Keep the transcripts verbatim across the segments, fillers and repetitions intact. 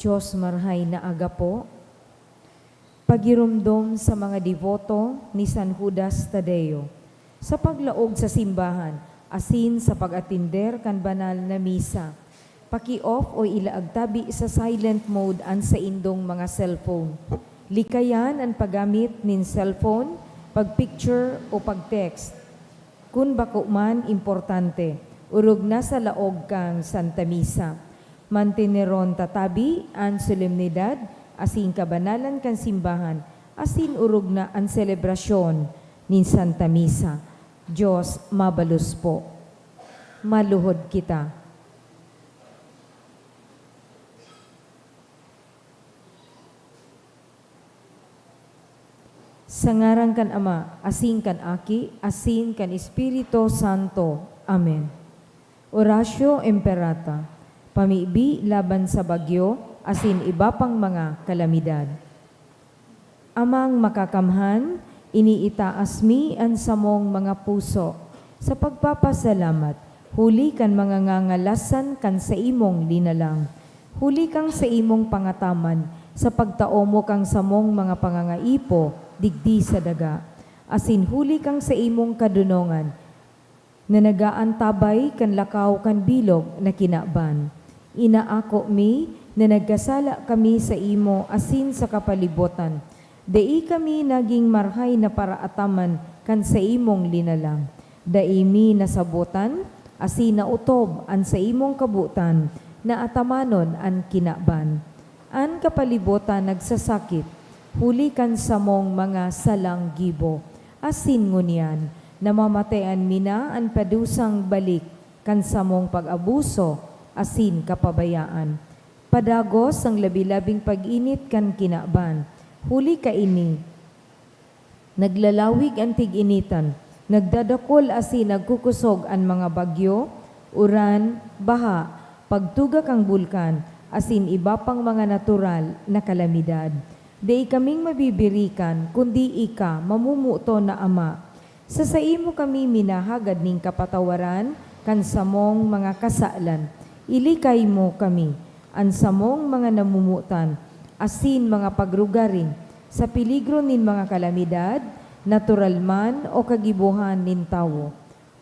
Diyos marhay na aga po. Pagiromdom sa mga deboto ni San Judas Tadeo. Sa paglaog sa simbahan asin sa pag-atender kan banal na misa, paki-off o ilaag tabi sa silent mode an saindong mga cellphone. Likayan an paggamit nin cellphone, pag-picture o pag-text. Kun bako man importante, orog na sa laog kan Santa Misa. Manteneron ta tabi an solemnidad asin kabanalan kan simbahan asin orog na an selebrasyon nin Santa Misa. Diyos mabalos po. Maluhod kita. Sa ngaran kan Ama, asin kan Aki, asin kan Espiritu Santo. Amen. Oratio Imperata, pamibi laban sa bagyo asin iba pang mga kalamidad. Amang Makakamhan, iniitaas mi an samong mga puso sa pagpapasalamat huli kan mga ngangalasan kan saimong linalang, huli kan saimong pangataman sa pagtao mo kan samong mga pangangaipo digdi sa daga, asin huli kan saimong kadonongan na nag-aantabay kan lakaw kan bilog na kinaban. Inaako mi na nagkasala kami saimo asin sa kapalibotan. Dai kami nagin marhay na paraataman kan saimong linalang. Dai mi nasabotan asin naotob an saimong kabotan na atamanon an kinaban. An kapalibotan nagsasakit huli kan samong mga salang gibo, asin ngunyan namamatayan mi na an padusang balik kan samong pag-abuso asin kapabayaan. Padagos an labi-labing pag-init kan kinaban. Huli kaini, naglalawig an tig-initan, nagdadakol asin nagkukosog an mga bagyo, uran, baha, pagtuga kan bulkan, asin iba pang mga natural na kalamidad. Dai kaming mabibirikan, kundi ika, mamumuto na Ama. Sa saimo kami minahagad nin kapatawaran kan samong mga kasalan. Ilikay mo kami, an samong mga namumutan, asin mga pagrugaring, sa peligro nin mga kalamidad, natural man o kagibohan nin tawo.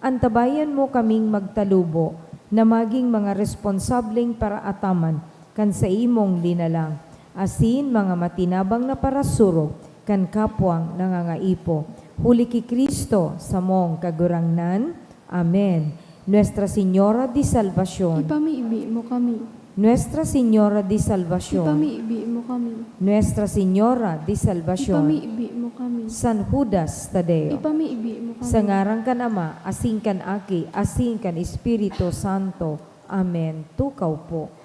Antabayan mo kaming magtalubo na magin mga responsableng paraataman kan saimong linalang, asin mga matinabang na parasurog kan kapwang nangangaipo. Huli ki Cristo, samong Kagurangnan. Amen. Nuestra Señora de Salvacion. Ipamibi mo kami. Nuestra Señora de Salvacion. Ipamibi mo kami. Nuestra Señora de Salvacion. Ipamibi mo kami. San Judas Tadeo. Ipamibi mo kami. Sa ngaran kan Ama, asin kan Aki, asin kan Espiritu Santo. Amen. Tukaw po.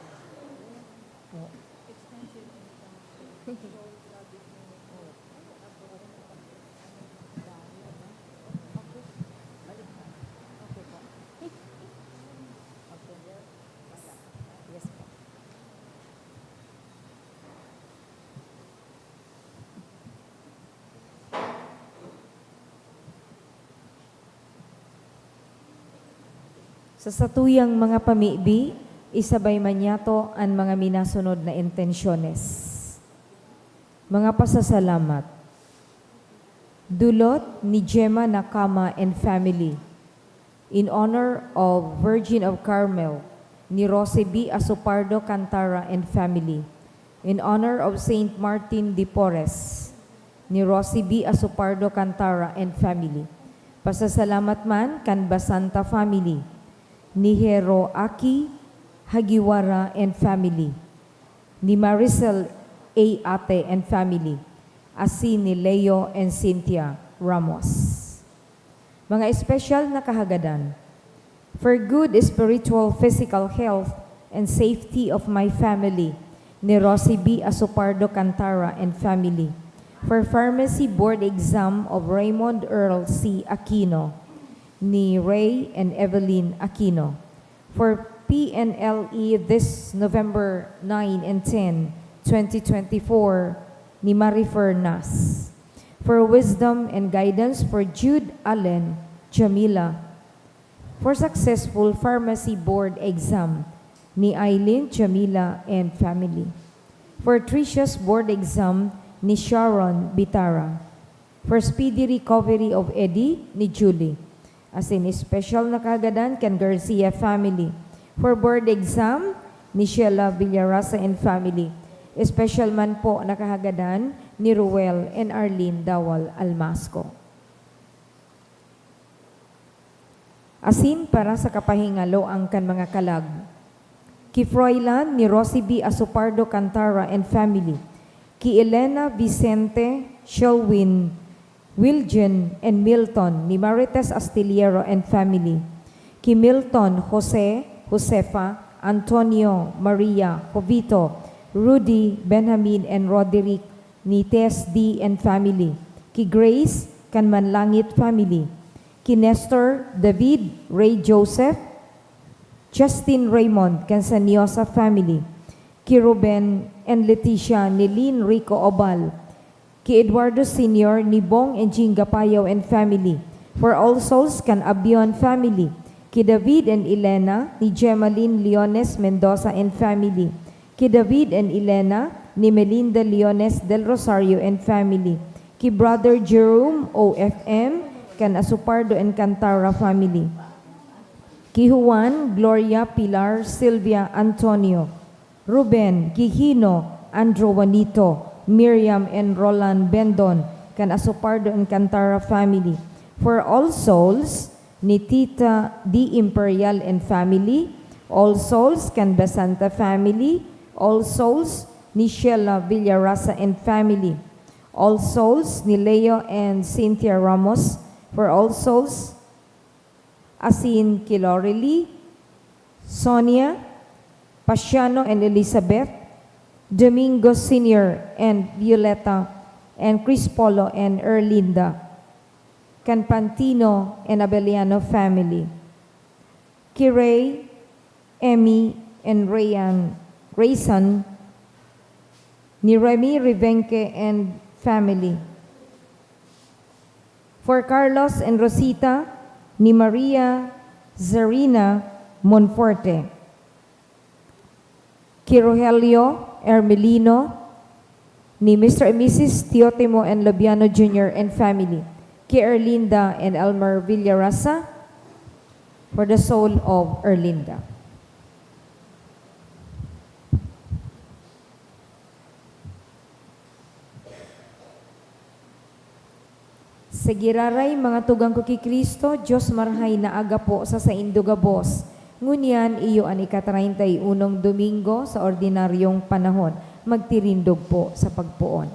Sa satuyang mga pamibi, isabay man niyato an mga minasunod na intensyones. Mga pasasalamat. Dulot ni Gemma Nakama and family. In honor of Virgin of Carmel, ni Rosie B. Asopardo Cantara and family. In honor of Saint Martin de Porres, ni Rosie B. Asopardo Cantara and family. Pasasalamat man kan Basanta family, ni Hero Aki Hagiwara and family, ni Maricel A. Ate and family, asin ni Leo and Cynthia Ramos. Mga espesyal na kahagadan. For good spiritual, physical health and safety of my family, ni Rosie B. Asopardo Cantara and family. For pharmacy board exam of Raymond Earl C. Aquino, ni Ray and Evelyn Aquino. For P N L E this November nine and ten, twenty twenty-four, ni Marifer Nas. For wisdom and guidance for Jude Allen Jamila. For successful pharmacy board exam, ni Eileen Jamila and family. For Tricia's board exam ni Sharon Bitara. For speedy recovery of Eddie ni Julie. Asin special na kahagadan kan Garcia family. For board exam ni Sheila Villarasa and family. Special man po na kahagadan ni Ruel and Arlene Dawal Almasco. Asin para sa kapahingaloan kan mga kalag, ki Froilan ni Rosie B Asopardo Cantara and family, ki Elena Vicente, Shelwin, Wilgen, and Milton ni Marites Astillero and family, ki Milton, Jose, Josefa, Antonio, Maria, Jovito, Rudy, Benjamin, and Roderick ni Tess D and family, ki Grace kan Manlangit family, ki Nestor, David, Ray Joseph, Justin Raymond kan Sanyosa family, ki Ruben and Leticia ni Lynn Rico Obal, ki Eduardo Senior ni Bong and Jinga Payaw and family, for all souls kan Abion family, ki David and Elena ni Gemaline Leones Mendoza and family, ki David and Elena ni Melinda Leones del Rosario and family, ki Brother Jerome O F M kan Asopardo and Cantara family, ki Juan, Gloria, Pilar, Sylvia, Antonio, Ruben, Gigino, Andrew, Juanito, Miriam, and Roland Bendon kan Asopardo and Cantara family. For all souls ni Tita D Imperial and family, all souls kan Basanta family, all souls ni Sheila Villarasa and family, all souls ni Leo and Cynthia Ramos, for all souls asin ki Lorelie, Sonia, Pasiano and Elizabeth, Domingo Senior and Violeta, and Chris Polo and Erlinda, kan Pantino and Abeliano family, ki Ray, Emmy, and Rayan, Rayson, ni Remy Rivenque and family. For Carlos and Rosita, ni Maria Zarina Monforte, ki Rogelio Ermelino, ni Mister and Missus Teotimo and Lobiano Junior and family, ki Erlinda and Elmer Villarasa, for the soul of Erlinda. Sa giraray, mga tugang ko ki Cristo, Dios marahay na aga po sa saindo gabos. Ngunyan, iyo an ika-treinta y unong Domingo sa ordinaryong panahon. Magtirindog po sa pagpoon.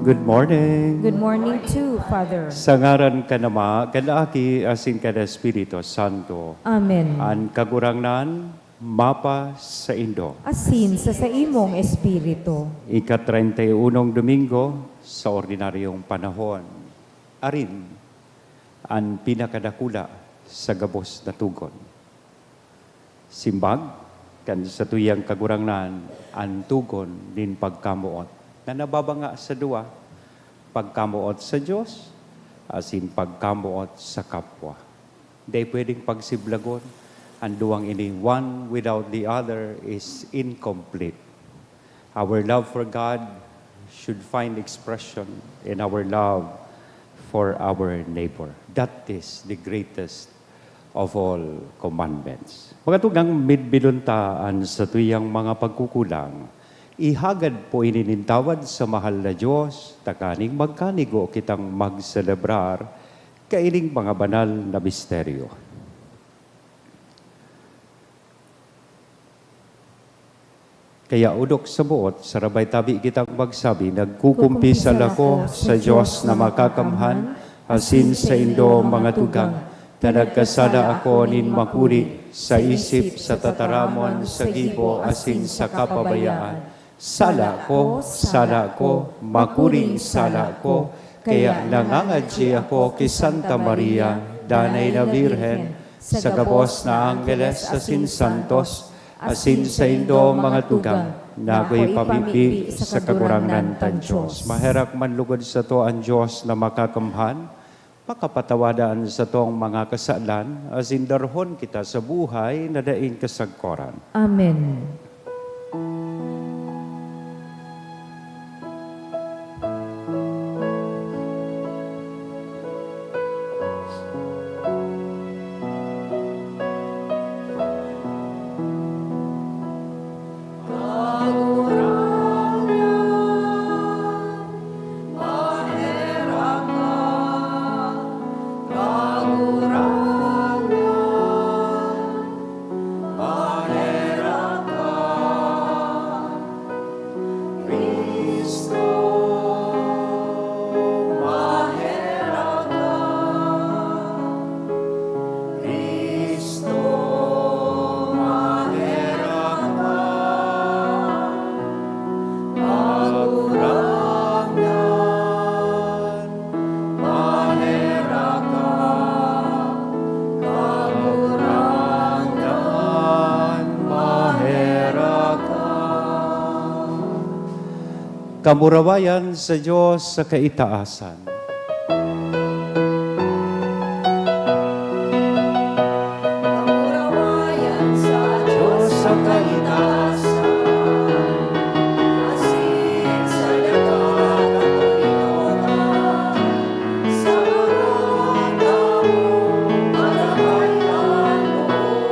Good morning. Good morning too, Father. Sa ngaran kan Ama, kan Aki, asin kan Espiritu Santo. Amen. An Kagurangnan mapasaindo. Asin sa saimong espiritu. Ika-treinta y unong Domingo sa ordinaryong panahon. Arin an pinakadakula sa gabos na tugon. Simbag kan satuyang Kagurangnan an tugon nin pagkamoot na nababanga sa duwa, pagkamoot sa Dios asin pagkamoot sa kapwa. Dai pwedeng pagsiblagon. An duwang ini, one without the other, is incomplete. Our love for God should find expression in our love for our neighbor. That is the greatest of all commandments. Mga tugang, midbilon ta an satuyang mga pagkukulang. Ihagad po ini nin tawad sa mahal na Dios, tanganing magkanigo kitang magselebrar kaining mga banal na misteryo. Kaya, odok sa boot, sarabay tabi kitang magsabi, "Nagkukumpisal ako sa Dios na makakamhan, Asin saindo, mga tugang, ta nagkasala ako nin makuri, sa isip, sa tataramon, sa gibo, asin sa kapabayaan. Sala ko, sala ko, makuring sala ko, kaya nangangadyi ako ki Santa Maria, Danay na Birhen, sa gabos na angheles asin santos, asin saindo, mga tugang, na ako'y pamibi sa Kagurangnan tang Dios. Maherak man lugod sato an Dios na Makakamhan, pakapatawadan satong mga kasalan, asin darhon kita sa buhay na daing kasagkoran. Amen. Cristo, maherak ka. Cristo, maherak ka. Kagurangnan, maherak ka. Kagurangnan, maherak ka. Kamurawayan sa Dios sa kaitaasan. Kamurawayan sa Dios sa kaitaasan, asin sa daga kan katolikhonan, sa ngaran namong Marahay an Boot.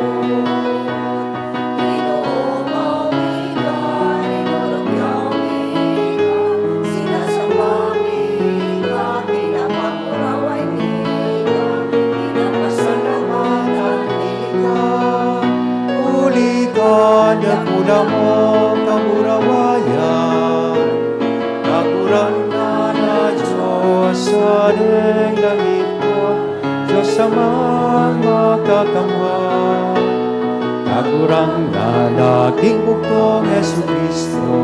Huli kan dakula mong kamurawayan, Kagurangnan na Dios sa langit, Dios Amang Makakamhan, Kagurangnan na Aking Bugtong Jesu-Cristo,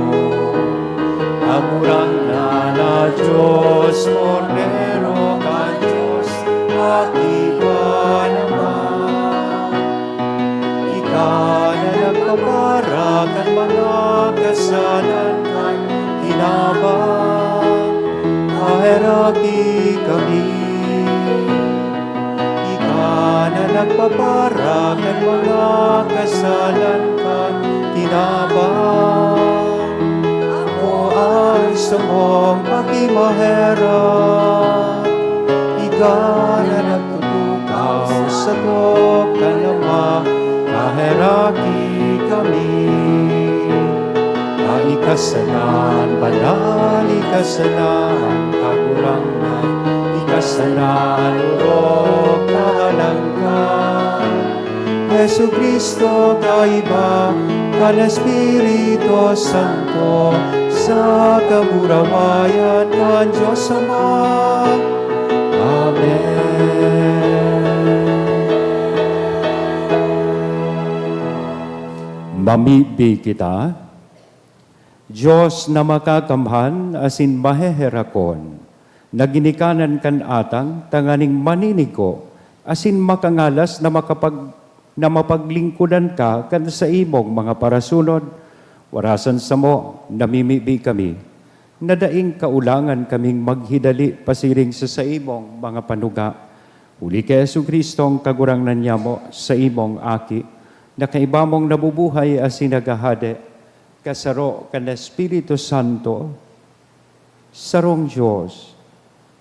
Kagurangnan na Dios, Kordero kan Dios, Aki pa naman. Ika na nagpapara kan mga kasalan kan kinaban, paheraki kami. Ika na nagpapara kan mga kasalan kan kinaban, ako an samong pakimaherak. Ika na nagtutukaw sato kan Ama, paheraki kami. Ika sana an banal, ika sana an kagurangnan, ika sana an orog na halangkaw. Jesu-Cristo, kaiba kan Espiritu Santo, sa kamurawayan kan Dios Ama. Amen. Mamibi kita. Dios na makakamhan asin maheherakon, na ginikanan kan atang tanganing maninigo asin makangalas na makapag-, na mapaglingkodan ka kan saimong mga parasunod, warasan samo namimibi kami, na daing kaulangan kaming maghidali pasiring sa saimong mga panuga. Huli ki Jesu-Cristo, an Kagurangnan nyamo, saimong Aki, na kaiba mong nabubuhay asin naghahade, kasaro kan Espiritu Santo, sarong Dios,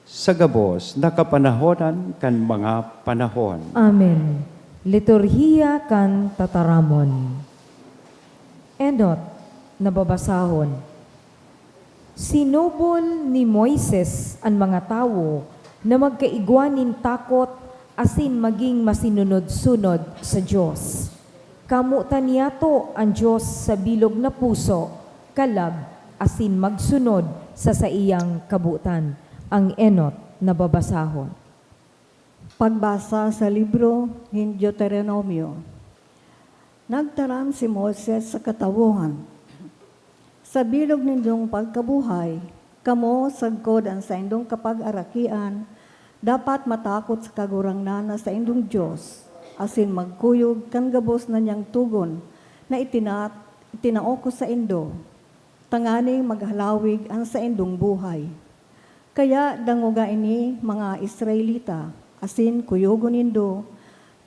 sa gabos na kapanahonan kan mga panahon. Amen. Liturhiya kan Tataramon. Enot na babasahon. Sinubol ni Moises an mga tawo na magkaigwa nin takot asin magin masinunod-sunod sa Dios. Kamotan niyato an Dios sa bilog na puso, kalab, asin magsunod sa saiyang kabotan. An enot na babasahon. Pagbasa sa libro nin Deuteronomio. Nagtaram si Moises sa katawohan, "Sa bilog nindong pagkabuhay, kamo, sagkod an saindong kapagarakian, dapat matakot sa Kagurangnan na saindong Dios, asin magkuyog kan gabos na niyang togon na itina-, itinao ko saindo, tanganing maghalawig an saindong buhay." Kaya dangoga ini, mga Israelita, asin kuyogon nindo,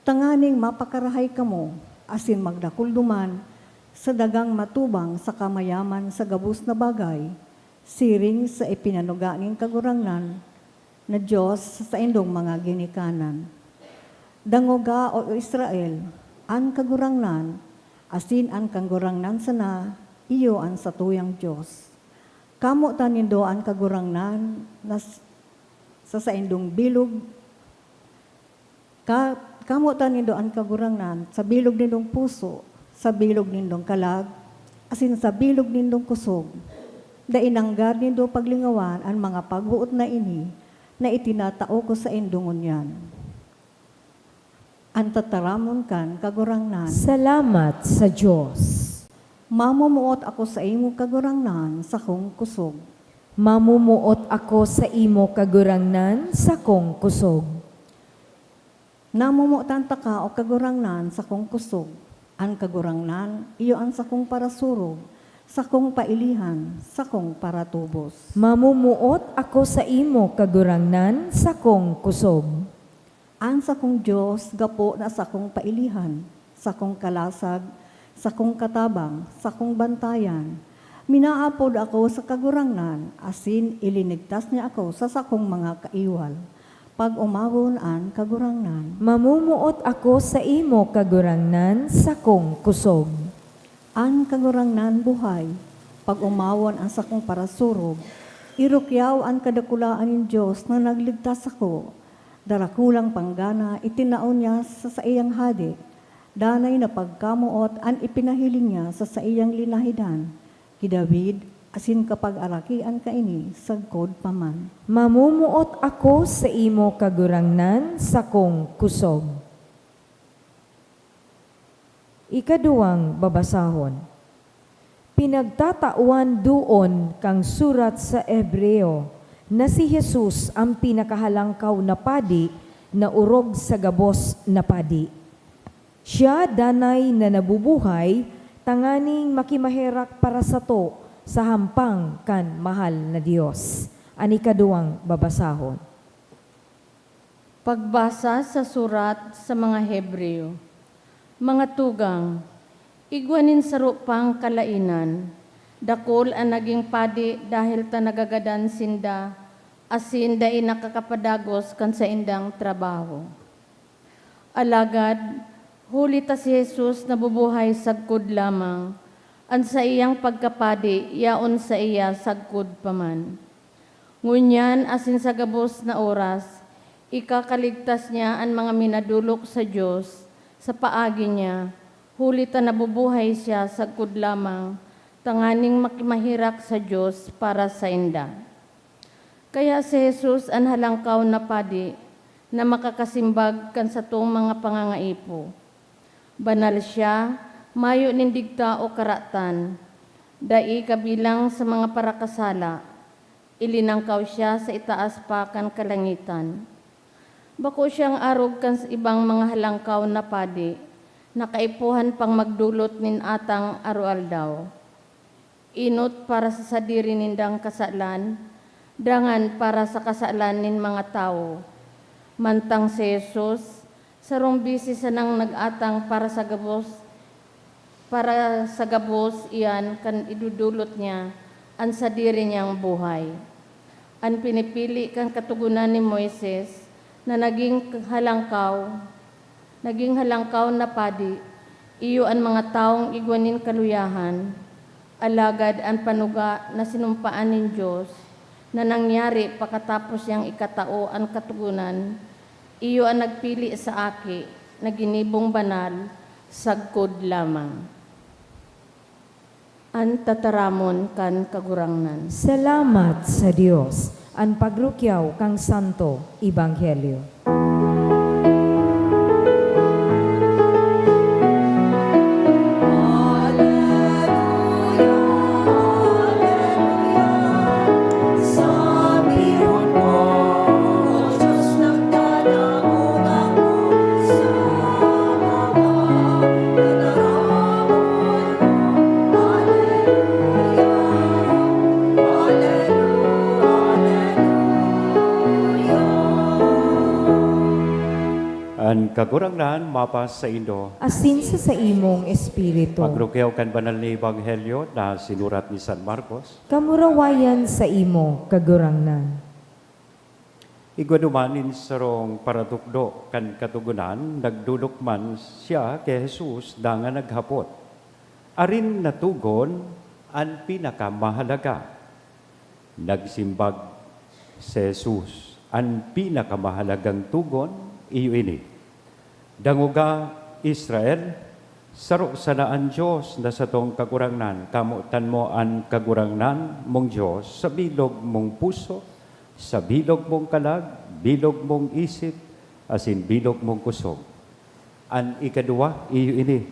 tanganing mapakarahay kamo asin magdakul duman sa dagang matubang saka mayaman sa gabos na bagay, siring sa ipinanuga nin Kagurangnan na Dios sa saindong mga ginikanan. Dangoga, O Israel, an Kagurangnan, asin an Kagurangnan sana, iyo an satuyang Dios. Kamotan nindo an Kagurangnan na s-, sa saindong bilog, ka-, kamotan nindo an Kagurangnan sa bilog nindong puso, sa bilog nindong kalag, asin sa bilog nindong kusog. Dai nanggad nindo paglingawan an mga pagboot na ini na itinatao ko saindo ngunyan. An tataramon kan Kagurangnan. Salamat sa Dios. Mamumuot ako saimo, Kagurangnan, sakong kusog. Mamumuot ako saimo, Kagurangnan, sakong kusog. Namomotan taka, O Kagurangnan, sakong kusog. An Kagurangnan, iyo an sakong parasurog, sakong pailihan, sakong paratubos. Mamumuot ako saimo, Kagurangnan, sakong kusog. An sakong Dios gapo na sakong pailihan, sakong kalasag, sakong katabang, sakong bantayan. Minaapod ako sa Kagurangnan, asin ilinigtas niya ako sa sakong mga kaiwal. Pag-omawon an Kagurangnan. Mamumuot ako saimo, Kagurangnan, sakong kusog. An Kagurangnan buhay, pag-omawon an sakong parasurog. Irukyaw an kadakulaan nin Dios na nagligtas sako. Darakulang panggana itinao niya sa saiyang hade. Danay na pagkamoot an ipinahiling niya sa saiyang linahidan ki David, asin kapagarakian kaini sagkod pa man. Mamumuot ako saimo, Kagurangnan, sakong kusog. Ikaduwang babasahon. Pinagtatawan doon kan surat sa Hebreo na si Jesus an pinakahalangkaw na padi na orog sa gabos na padi. Siya danay na nabubuhay tanganing makimaherak para sato sa hampang kan mahal na Dios. An ikaduwang babasahon. Pagbasa sa surat sa mga Hebreo. Mga tugang, igwa nin saro pang kalaenan, dakul an naging padi dahel ta nagagadan sinda asin dai nakakapadagos kan saindang trabaho. Alagad, huli ta si Jesus nabubuhay sagkod lamang, an saiyang pagkapadi yaon saiya sagkod pa man. Ngunyan asin sa gabos na oras, ikakaligtas niya an mga minadolok sa Dios sa paagi niya, huli ta nabubuhay siya sagkod lamang tanganing makimaherak sa Dios para sainda. Kaya si Jesus an halangkaw na padi na makakasimbag kan satong mga pangangaipo. Banal siya, mayo nin digta o karatan, dai kabilang sa mga parakasala. Ilinangkaw siya sa itaas pa kan kalangitan. Bako siyang arog kan ibang mga halangkaw na padi na kaipuhan pang magdolot nin atang aroaldaw. Enot para sa sadiri nindang kasalan, dangan para sa kasalan nin mga tawo. Mantang si Jesus, sarong bisi sanang nag-atang para sa gabos, para sa gabos iyan kan idodolot niya an sadiri niyang buhay. An pinipili kan Katogonan ni Moises na naging halangkaw, naging halangkaw na padi, iyo an mga tawong igwa nin kaluyahan, alagad an panuga na sinumpaan nin Dios na nangyari pakatapos niyang ikatao an Katogonan, iyo an nagpili sa Aki na ginibong banal sagkod lamang. An tataramon kan Kagurangnan. Salamat sa Dios. An pagrukyaw kan Santo Ebanghelyo. Kagurangnan, mapasaindo. Asin sa saimong espiritu. Pagrukew kan banal na ebanghelyo na sinurat ni San Marcos. Kamurawayan saimo, Kagurangnan. Igwa duman nin sarong paratukdo kan Katogonan, nagdolok man siya ki Jesus dangan naghapot, "Arin na togon an pinakamahalaga?" Nagsimbag si Jesus, "An pinakamahalagang togon iyo ini: 'Dangoga, Israel, saro sana an Dios na satong Kagurangnan. Kamotan mo an Kagurangnan mong Dios sa bilog mong puso, sa bilog mong kalag, bilog mong isip, asin bilog mong kusog.' An ikaduwa iyo ini: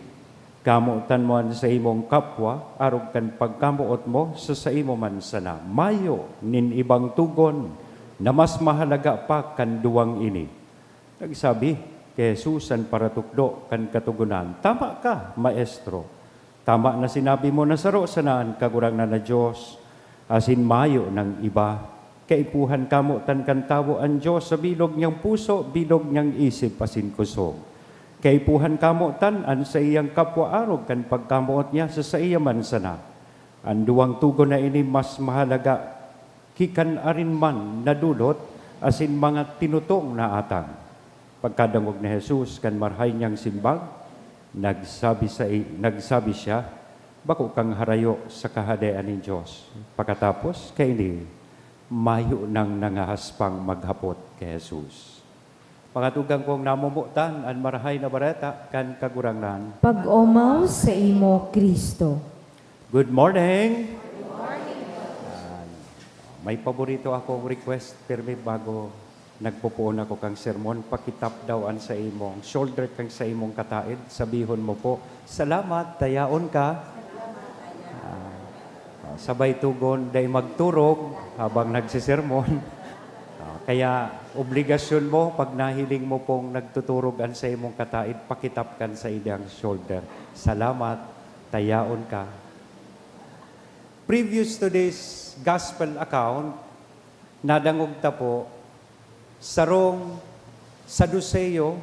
'Kamotan mo an saimong kapwa arog kan pagkamoot mo sa saimo man sana.' Mayo nin ibang togon na mas mahalaga pa kan duwang ini." Nagsabi ki Jesus an paratukdo kan Katogonan, "Tama ka, Maestro. Tama na sinabi mo na saro sana an Kagurangnan na Dios, asin mayo nang iba. Kaipuhan kamotan kan tawo an Dios sa bilog niyang puso, bilog niyang isip, asin kusog. Kaipuhan kamotan an saiyang kapwa arog kan pagkamoot niya sa saiya man sana. An duwang togon na ini mas mahalaga ki kan arin man na dulot asin mga tinutong na atang." Pagkadangog ni Jesus kan marahay niyang simbag, nagsabi sa, nagsabi siya, "Bako kang harayo sa Kahadean nin Dios." Pakatapos kaini, mayo nang nangahaspang maghapot ki Jesus. Mga tugang kong namomotan, an Marahay na Bareta kan Kagurangnan. Pag-omaw saimo, Cristo. Good morning! Good morning. May paborito akong request, pirmi bago nagpopoon ako kang sermon, pakitap daw an saimong shoulder kan saimong kataed. Sabihon mo po, "Salamat, tayaon ka." Ah, sabay togon, "Dai magturog habang nagsisermon." Ah, kaya obligasyon mo, pag nahiling mo pong nagtuturog an saimong kataed, pakitap kan saindang shoulder. "Salamat, tayaon ka." Previous to this gospel account, nadangog ta po, sarong Saduseo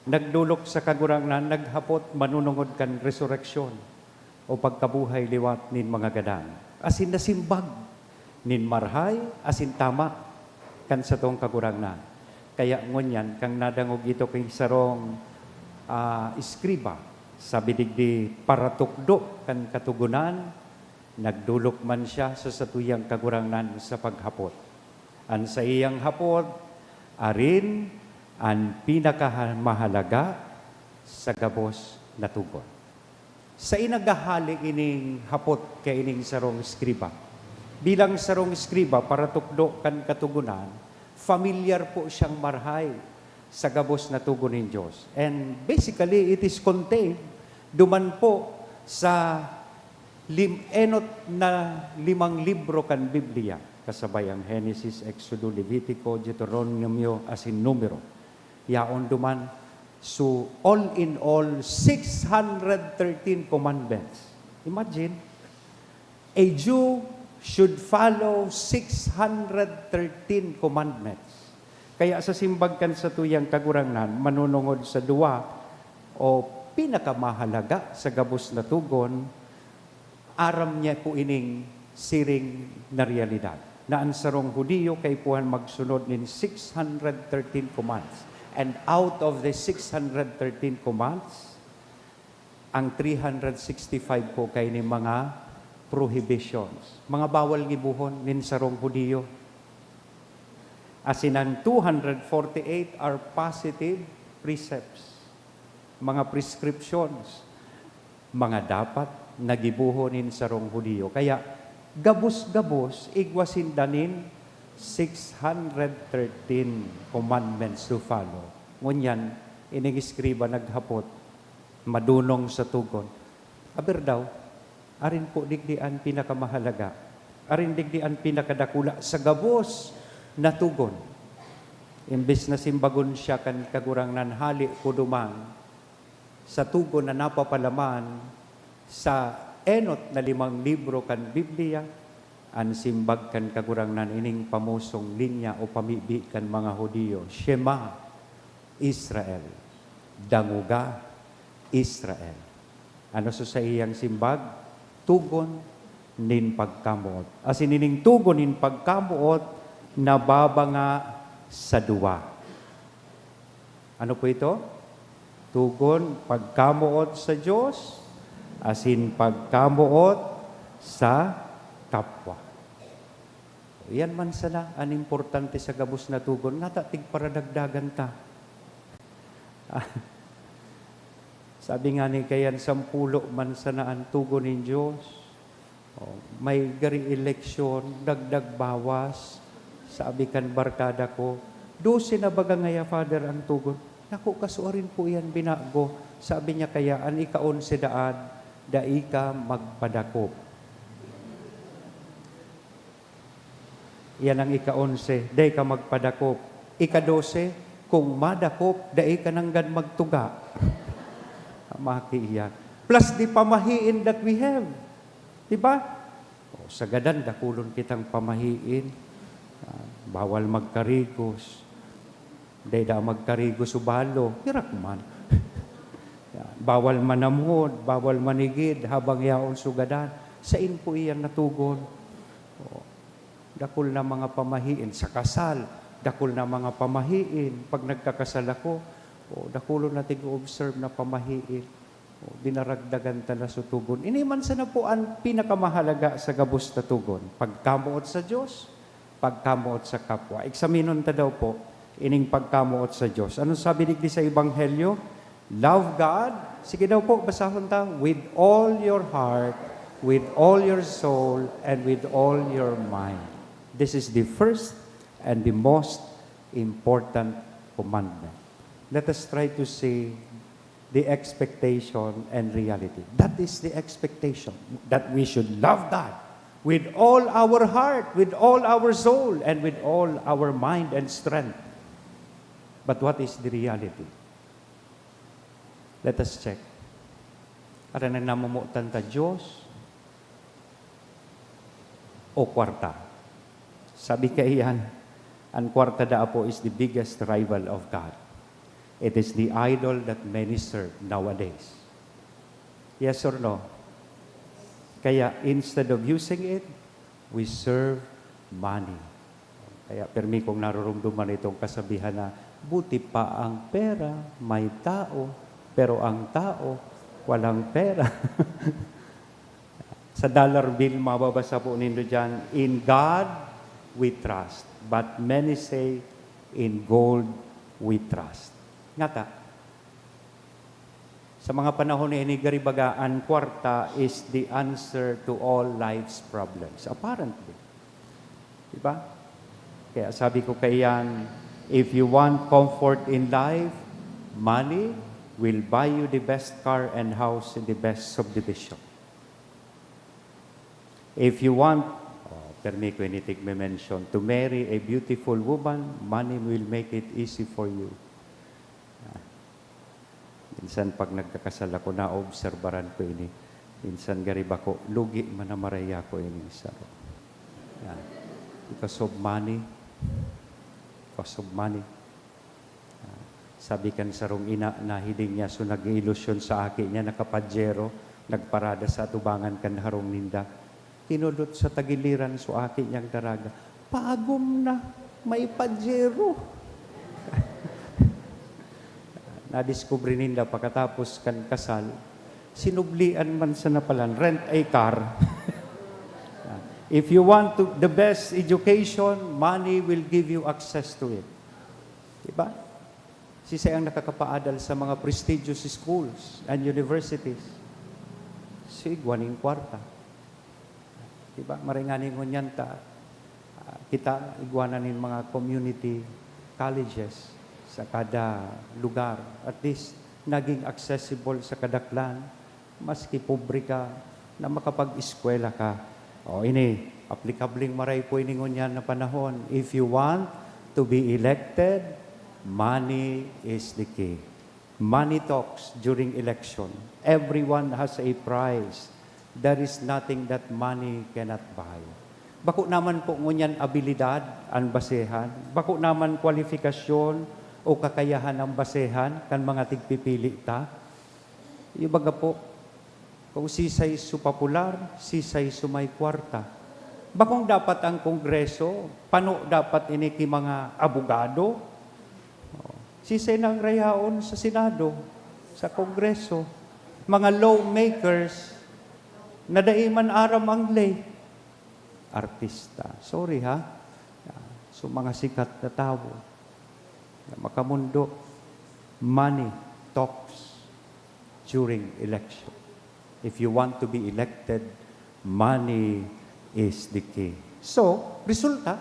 nagdolok sa Kagurangnan, naghapot manunungod kan resureksyon o pagkabuhay liwat nin mga gadan, asin nasimbag nin marahay asin tama kan satong Kagurangnan. Kaya ngunyan, kan nadangog ito king sarong, ah, eskriba, sabi digdi, paratukdo kan Katogonan, nagdolok man siya sa satuyang Kagurangnan sa paghapot. An saiyang hapot, arin an pinakamahalaga sa gabos na togon. Saen naghahale ining hapot kaining sarong eskriba? Bilang sarong eskriba, paratukdo kan Katogonan, familiar po siyang marahay sa gabos na togon nin Dios. And basically, it is contained duman po sa lim-, enot na limang libro kan Biblia, kasabay ang Henesis, Exodo, Levitico, Deuteronomio, asin Numero. Yaon duman, so, all in all, six hundred thirteen commandments. Imagine, a Jew should follow six hundred thirteen commandments. Kaya sa simbag kan satuyang Kagurangnan, manunungod sa duwa o pinakamahalaga sa gabos na togon, aram niya po ining siring na realidad, na an sarong Judio kaipuhan magsunod nin six hundred thirteen commands. And out of the six hundred thirteen commands, ang three hundred sixty-five po kaini mga prohibitions, mga bawal gibohon nin sarong Judio. Asin ang two hundred forty-eight are positive precepts, mga prescriptions, mga dapat na gibohon nin sarong Judio. Kaya, gabos-gabos, igwa sinda nin six hundred thirteen commandments to follow. Ngunyan, ining eskriba naghapot, madunong sa togon, "Aber daw, arin po digdi an pinakamahalaga? Arin digdi an pinakadakula sa gabos na togon?" Imbes na simbagon siya kan Kagurangnan hale po duman sa togon na napapalaman sa enot na limang libro kan Biblia, an simbag kan Kagurangnan ining pamosong linya o pamibi kan mga Judio, "Shema Israel." Dangoga, Israel. Ano sa saiyang simbag? Tugon nin pagkamoot. Asin ining tugon nin pagkamoot, nababanga sa duwa. Ano po ito? Tugon, pagkamoot sa Diyos, asin pagkamoot sa kapwa. Iyan man sana an importante sa gabos na tugon, ngata tigparadagdagan ta. Sabi nga ni kayan, sampulo man sana an tugon nin Diyos. Oh, may gari eleksyon, dagdag bawas. Sabi kan barkada ko, "Dose na baga ngaya, Father, ang tugon." "Naku, kasuarin po iyan binago." Sabi niya, "Kaya an ika-onse daan, dai ka magpadakop." Iyan ang ika-onse, dai ka magpadakop. Ika-dose, kung madakop, dai ka nanggad magtuga. Maki iyan. Plus the pamahiin that we have. Di ba? O, sa gadan, dakulon kitang pamahiin. Ah, bawal magkarigos. Dai da magkarigos o balo. Hirak man. Yan. Bawal manamhod, bawal manigid, habang yaon sugadan. Sain po iyan natugon? O, dakul na mga pamahiin sa kasal. Dakul na mga pamahiin. Pag nagkakasal ako, o, dakulon na tig-observe na pamahiin. O, dinaragdagan ta na sa tugon. Ini man sana po an pinakamahalaga sa gabos na tugon. Pagkamoot sa Diyos, pagkamoot sa kapwa. Eksaminon ta daw po ining pagkamoot sa Diyos. Ano sabi digdi sa Ebanghelyo? Love God. Sige daw po, basahon ta. With all your heart, with all your soul, and with all your mind. This is the first and the most important commandment. Let us try to see the expectation and reality. That is the expectation, that we should love God with all our heart, with all our soul, and with all our mind and strength. But what is the reality? Let us check. Aram na namomotan ta, Diyos o kwarta? Sabi kaiyan, an kwarta daa po is the biggest rival of God. It is the idol that many serve nowadays. Yes or no? Kaya instead of using it, we serve money. Kaya pirmi kong naroromdoman itong kasabihan na, "Buti pa ang pera, may tao, pero ang tao, walang pera." Sa dollar bill, mababasa po nindo diyan, "In God we trust, but many say, 'In gold we trust.'" Ngata, sa mga panahon na ini, gari baga, an kwarta is the answer to all life's problems, apparently. Di ba? Kaya sabi ko kaiyan, if you want comfort in life, money will buy you the best car and house in the best subdivision. If you want, oh, permi ko ini tigme-mention, to marry a beautiful woman, money will make it easy for you. Ah, minsan pag nagkakasal ako, naobserbaran ko ini. Minsan gari bako, lugi man na maraya ko ini saro. Yan. Because of money. Because of money. Ah, sabi kan sarong ina, nahiling niya, so nag-iilusyon sa aki niya, naka-Pajero, nagparada sa atubangan kan harong ninda. Kinudot sa tagiliran so aki niyang daraga, "Pagom na, may Pajero." Nadiskubre ninda pakatapos kan kasal, sinublian man sana palan, rent a car. If you want to, the best education, money will give you access to it. Diba? Siisay ang nakakapaadal sa mga prestigious schools and universities? Si igwa nin kwarta. Diba? Maray ngani ngunyan ta, ah, kita igwa na nin mga community colleges sa kada lugar. At least, naging accessible sa kadaklan, maski pobre ka, na makapag-eskwela ka. O, ini, aplikableng maray po ini ngunyan na panahon. If you want to be elected, money is the key. Money talks during election. Everyone has a price. There is nothing that money cannot buy. Bako naman po ngunyan abilidad an basehan. Bako naman kwalifikasyon O kakayahan ang basehan kan mga tigpipili ta? Yung baga po, kung sisay su popular, sisay su may kwarta. Bakong dapat ang Kongreso, pano dapat ini ki mga abogado? Sisay nang rayaon sa Senado, sa Kongreso, mga lawmakers na dai man aram ang ley? Artista. Sorry ha. So mga sikat na tawo na makamundo, money talks during election. If you want to be elected, money is the key. So, resulta,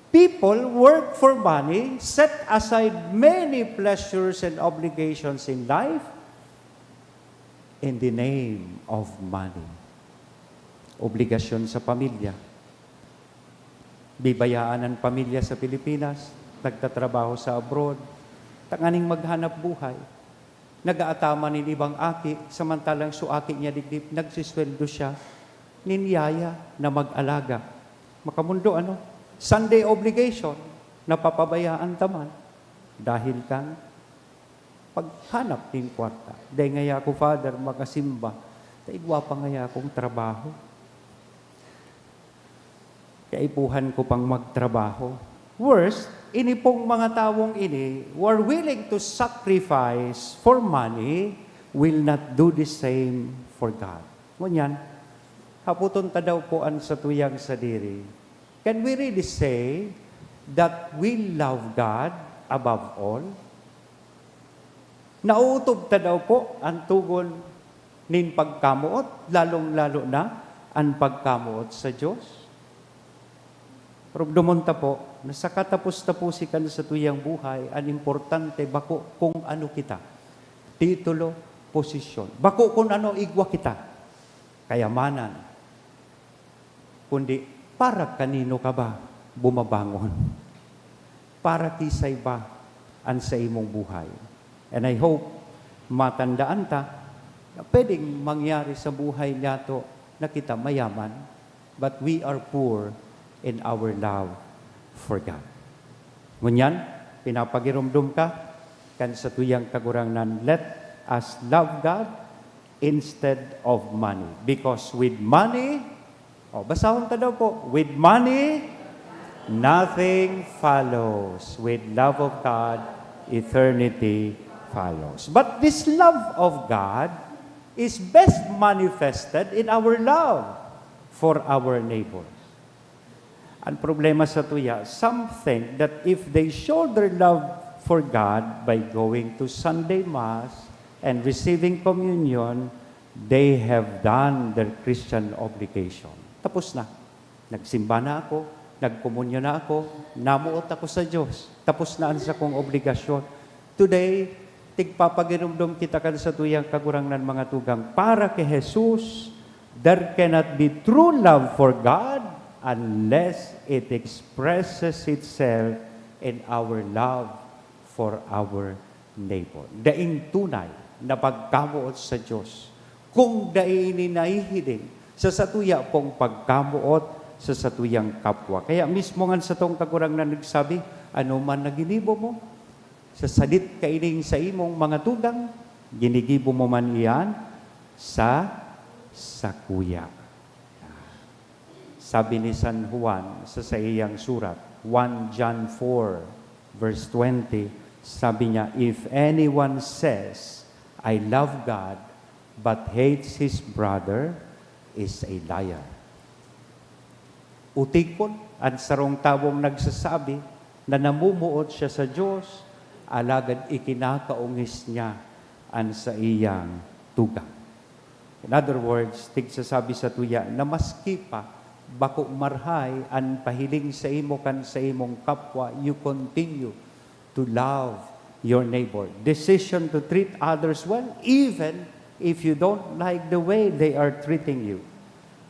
people work for money, set aside many pleasures and obligations in life in the name of money. Obligasyon sa pamilya. Bibayaan ang pamilya sa Pilipinas, nagtatrabaho sa abroad, tanganing maghanap buhay. Nag-aataman nin ibang aki, samantalang su aki niya digdi, nagsisweldo siya nin yaya na mag-alaga. Makamundo, ano? Sunday obligation, napapabayaan ta man dahil kan paghanap nin kwarta. Dai ngaya ako, Father, makasimba. Ta igwa pa ngaya akong trabaho. Kaipuhan ko pang magtrabaho. Worse, ini pong mga tawong ini, who are willing to sacrifice for money, will not do the same for God. Ngunyan, hapoton ta daw po an satuyang sadiri, can we really say that we love God above all? Nauutob ta daw po an togon nin pagkamoot, lalong-lalo na an pagkamoot sa Dios? Romdomon ta po na sa katapos-taposi kan satuyang buhay, an importante bako kun ano kita, titulo, posisyon. Bako kun ano igwa kita, kayamanan, kundi para kanino ka ba bumabangon? Para kisay ba an saimong buhay? And I hope matandaan ta na pwedeng mangyari sa buhay niyato na kita mayaman, but we are poor in our love for God. Ngunyan, pinapagiromdom ka kan satuyang Kagurangnan, let us love God instead of money. Because with money, oh, basahon ta daw po, with money, nothing follows. With love of God, eternity follows. But this love of God is best manifested in our love for our neighbors. Ang problema sa tuya, some think that if they show their love for God by going to Sunday Mass and receiving communion, they have done their Christian obligation. Tapos na. Nagsimba na ako, nagkomunyon na ako, namoot ako sa Diyos. Tapos na an sakong obligasyon. Today, tigpapagiromdom kita kan satuyang Kagurangnan, mga tugang. Para ki Jesus, there cannot be true love for God unless it expresses itself in our love for our neighbor. Daing tunay na pagkamoot sa Diyos kung dai ini nahihiling sa satuya pong pagkamoot sa satuyang kapwa. Kaya mismo ngan satong Kagurangnan nagsabi, "Anoman na ginibo mo sa sadit kaining saimong mga tugang, ginigibo mo man iyan sa sakuya." Sabi ni San Juan sa saiyang surat, one John four verse twenty, sabi niya, "If anyone says, 'I love God,' but hates his brother, is a liar." Utikon an sarong tawong nagsasabi na namumuot siya sa Diyos, alagad ikinakaongis niya an saiyang tugang. In other words, tigsasabi sa tuya na maski pa bako marhay an pahiling saimo kan saimong kapwa, you continue to love your neighbor. Decision to treat others well, even if you don't like the way they are treating you.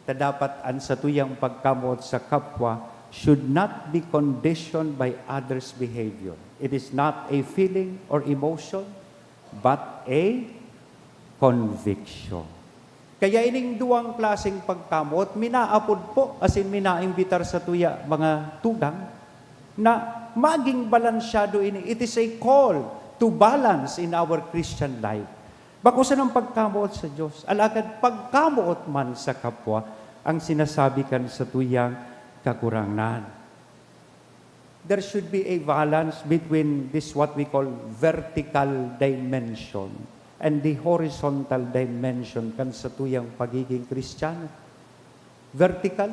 Ta dapat an satuyang pagkamoot sa kapwa should not be conditioned by others' behavior. It is not a feeling or emotion, but a conviction. Kaya ining duwang klaseng pagkamoot, minaapod po, asin minaimbitar sa tuya, mga tugang, na maging balansyado ini. It is a call to balance in our Christian life. Bako sanang pagkamoot sa Dios, alagad pagkamoot man sa kapwa ang sinasabi kan satuyang Kagurangnan. There should be a balance between this, what we call, vertical dimension and the horizontal dimension kan satuyang pagiging Kristiyano. Vertical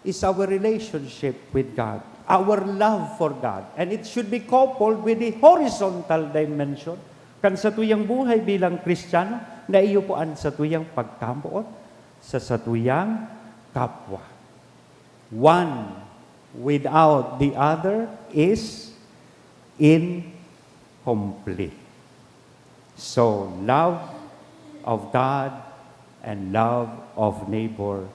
is our relationship with God, our love for God, and it should be coupled with the horizontal dimension kan satuyang buhay bilang Kristiyano, na iyo po an satuyang pagkamoot sa satuyang kapwa. One without the other is incomplete. So, love of God and love of neighbor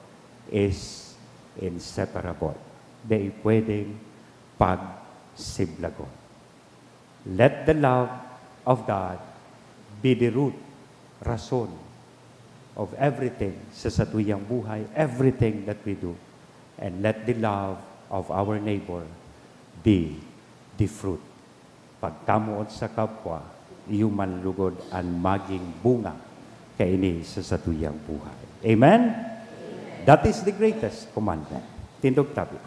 is inseparable. Di pwedeng pagsiblagon. Let the love of God be the root, rason of everything sa satuyang buhay, everything that we do. And let the love of our neighbor be the fruit. Pagkamoot sa kapwa, iyo man lugod an maging bunga kaini sa satuyang buhay. Amen? That is the greatest commandment. Tindog tabi.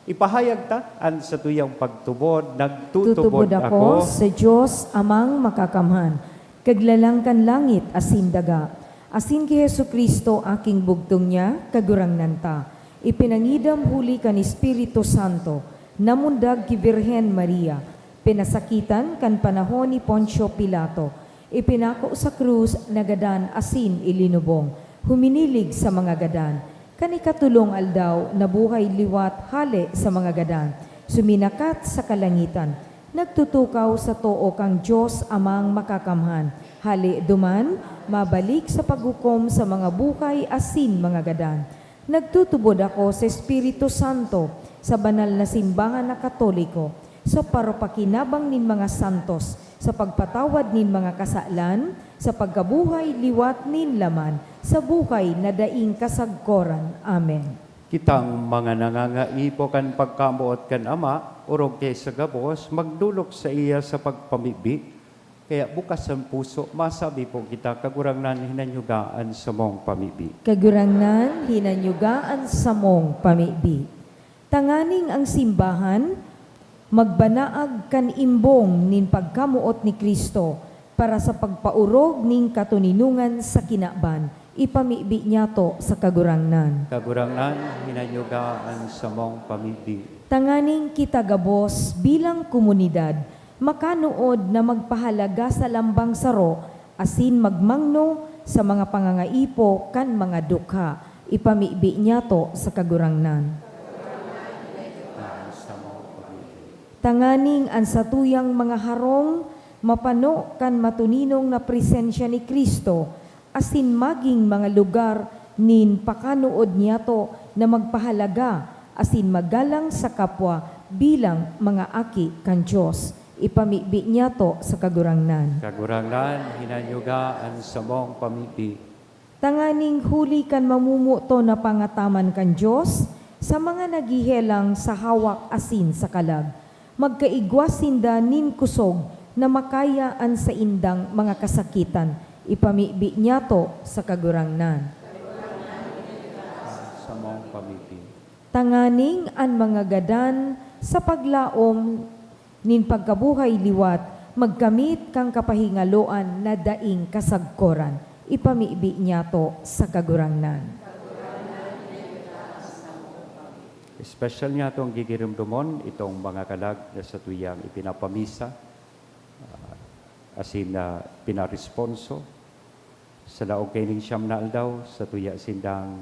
Ipahayag ta an satuyang pagtubod, "Nagtutubod Tutubod ako ako sa Dios Amang Makakamhan, kaglalang kan langit asin daga, asin ki Jesu-Cristo, aking bugtong niya, Kagurangnan ta, ipinangidam huli kan Espiritu Santo, namundag ki Birhen Maria, pinasakitan kan panahon ni Poncio Pilato, ipinako sa krus, nagadan asin ilinubong, huminilig sa mga gadan. Kan ikatolong aldaw, nabuhay liwat hale sa mga gadan, suminakat sa kalangitan, nagtutukaw sa too kan Dios Amang Makakamhan. Hale duman, mabalik sa paghukom sa mga buhay asin mga gadan. Nagtutubod ako sa Espiritu Santo, sa banal na simbahan na Katoliko, sa paropakinabang nin mga santos, sa pagpatawad nin mga kasalan, sa pagkabuhay liwat nin laman, sa buhay na daing kasagkoran. Amen. Kitang mga nangangaipo kan pagkamoot kan Ama, orog ki sa gabos, magdolok saiya sa pagpamibi. Kaya bukas an puso, masabi po kita, "Kagurangnan, hinanyuga an samong pamibi." Kagurangnan, hinanyuga an samong pamibi. Tanganing ang simbahan magbanaag kan imbong nin pagkamoot ni Cristo para sa pagpaorog nin katoninongan sa kinaban, ipamibi niyato sa Kagurangnan. Kagurangnan, hinanyuga an samong pamibi. Tanganing kita gabos bilang komunidad makanood na magpahalaga sa lambang saro asin magmangno sa mga pangangaipo kan mga dukha, ipamibi niyato sa Kagurangnan. Tanganing an satuyang mga harong mapano kan matoninong na presensya ni Cristo, asin magin mga lugar nin pakanood niyato na magpahalaga asin magalang sa kapwa bilang mga aki kan Dios. Ipamibi niyato sa Kagurangnan. Kagurangnan, hinanyuga an samong pamibi. Tanganing huli kan mamomoton na pangataman kan Dios sa mga naghehelang sa hawak asin sa kalag, magkaigwa sinda nin kusog na makaya an saindang mga kasakitan. Ipamibi niyato sa Kagurangnan. Samong pamibi. Tanganing an mga gadan sa paglaom nin pagkabuhay liwat magkamit kan kapahingaloan na daing kasagkoran. Ipamibi niyato sa Kagurangnan. Espesyal niyato ang gigiromdomon itong mga kalag na satuyang ipinapamisa, ah, asin na pinaresponso. Sa laog kaining siyam na aldaw, satuya sindang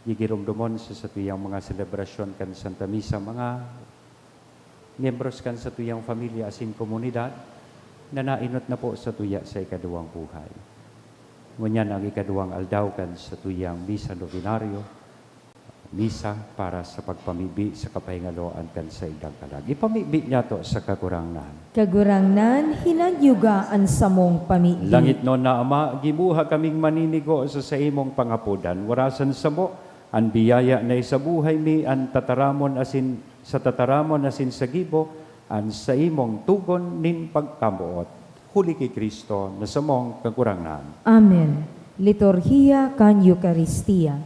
gigiromdomon sa satuyang mga selebrasyon kan Santa Misa, mga miyembros kan satuyang pamilya asin komunidad na nainot na po satuya sa ikaduwang buhay. Ngunyan ang ikaduwang aldaw kan satuyang Misa Novenario, misa para sa pagpamibi sa kapahingaloan kan saindang kalag. Ipamibi niyato sa Kagurangnan. Kagurangnan, hinanyuga an samong pamibi. Langitnon na Ama, gibuha kaming maninigo sa saimong pangapodan. Warasan samo an biyaya na isabuhay mi an tataramon asin sa tataramon asin sa gibo an saimong togon nin pagkamoot. Huli ki Cristo na samong Kagurangnan. Amen. Liturhiya kan Eukaristia.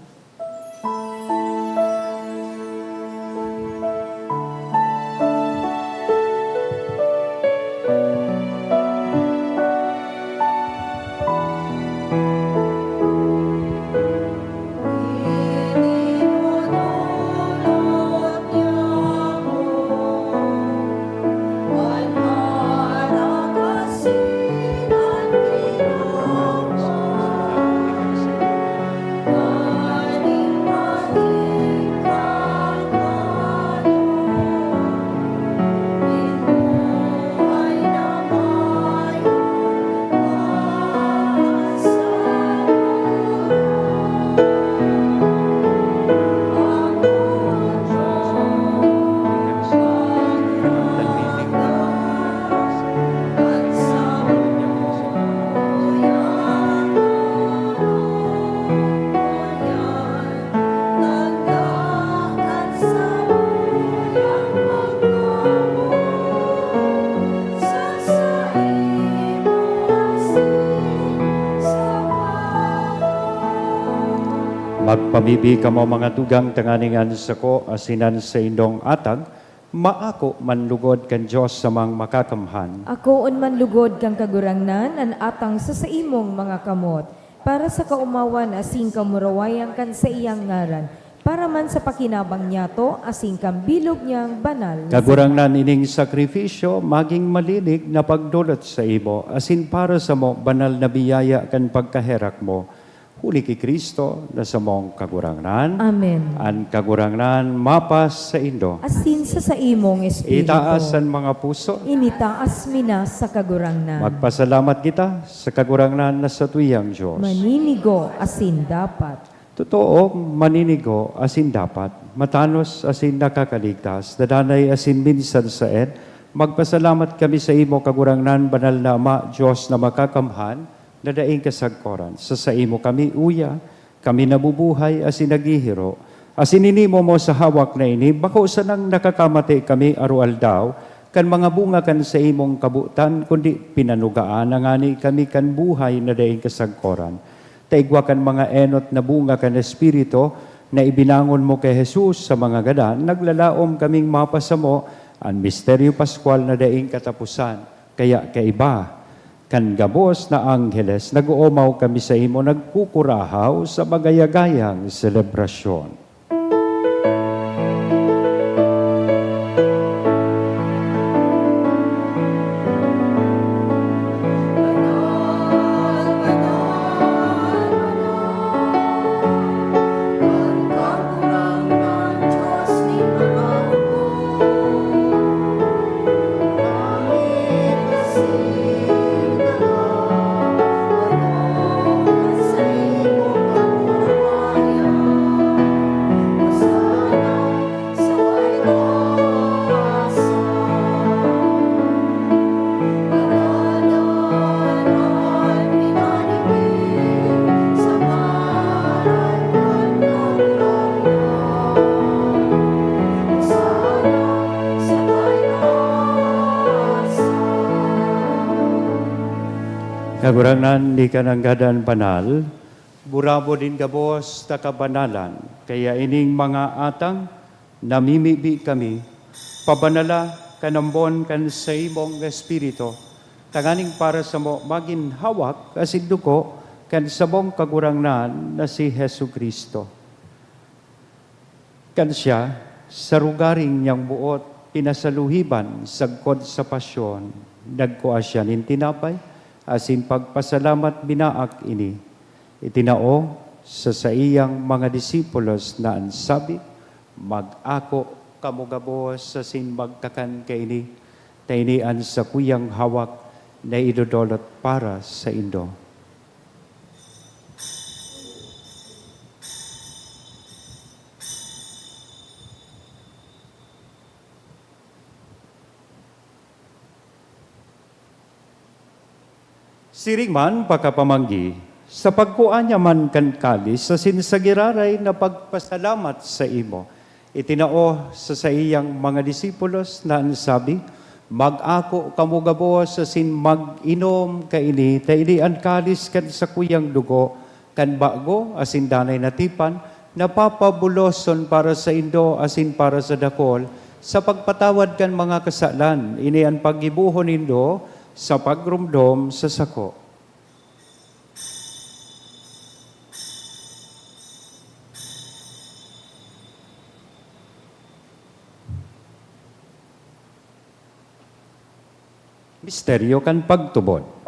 Magpamibi kamo, mga tugang, tanganing an sako asin an saindong atang maako man lugod kan Dios samang makakamhan. Akoon man lugod kan Kagurangnan an atang sa saimong mga kamot, para sa kaomawan asin kamurawayan kan saiyang ngaran, para man sa pakinabang niyato asin kan bilog niyang banal na Kagurangnan, ining sakrifisyo magin malinig na pagdolot saimo, asin para samo banal na biyaya kan pagkaherak mo. Huli ki Cristo na samong Kagurangnan. Amen. An Kagurangnan mapasaindo. Asin sa saimong espiritu. Itaas an mga puso. Initaas mi na sa Kagurangnan. Magpasalamat kita sa Kagurangnan na satuyang Dios. Maninigo asin dapat. Totoo, maninigo asin dapat, matanos asin nakakaligtas, dadanay asin minsan saen, magpasalamat kami saimo, Kagurangnan, banal na Ama, Dios na makakamhan, na daing kasagkoran. Sa saimo kami uya, kami nabubuhay asin naghihiro, asin ini momo sa hawak na ini, bako sanang nakakamate kami aroaldaw kan mga bunga kan saimong kabotan, kundi pinanugaan na ngani kami kan buhay na daing kasagkoran. Ta igwa kan mga enot na bunga kan Espiritu na ibinangon mo ki Jesus sa mga gadan, naglalaom kaming mapasamo an misteryo paskwal na daing kataposan. Kaya kaiba kan gabos na angheles, nag-oomaw kami saimo, nagkukurahaw sa magayagayang selebrasyon. Kagurangnan, ika nanggad an banal, burabod nin gabos na kabanalan. Kaya ining mga atang, namimibi kami, pabanala kan ambon kan saimong Espiritu, tanganing para samo magin hawak asin dugo kan samong Kagurangnan na si Jesu-Cristo. Kan siya, sa rugaring niyang boot pinasaluhiban sagkod sa pasyon, nagkua siya nin tinapay, asin pagpasalamat binaak ini, itinao sa saiyang mga disipulos na an sabi, "Mag-ako kamo gabos asin magkakan kaini, ta ini an sakuyang hawak na idodolot para saindo." Siring man pakapamanggi, sa pagkua niya man kan kalis asin sa giraray na pagpasalamat saimo, Itinao sa saiyang mga disipulos na an sabi, "Mag-ako kamo gabos asin mag-inom kaini, ta ini an kalis kan sakuyang dugo, kan bago asin danay na tipan, na papabuloson para saindo asin para sa dakol, sa pagpatawad kan mga kasalan. Ini an paggibohon nindo sa pagromdom sa sako." Misteryo kan pagtubod.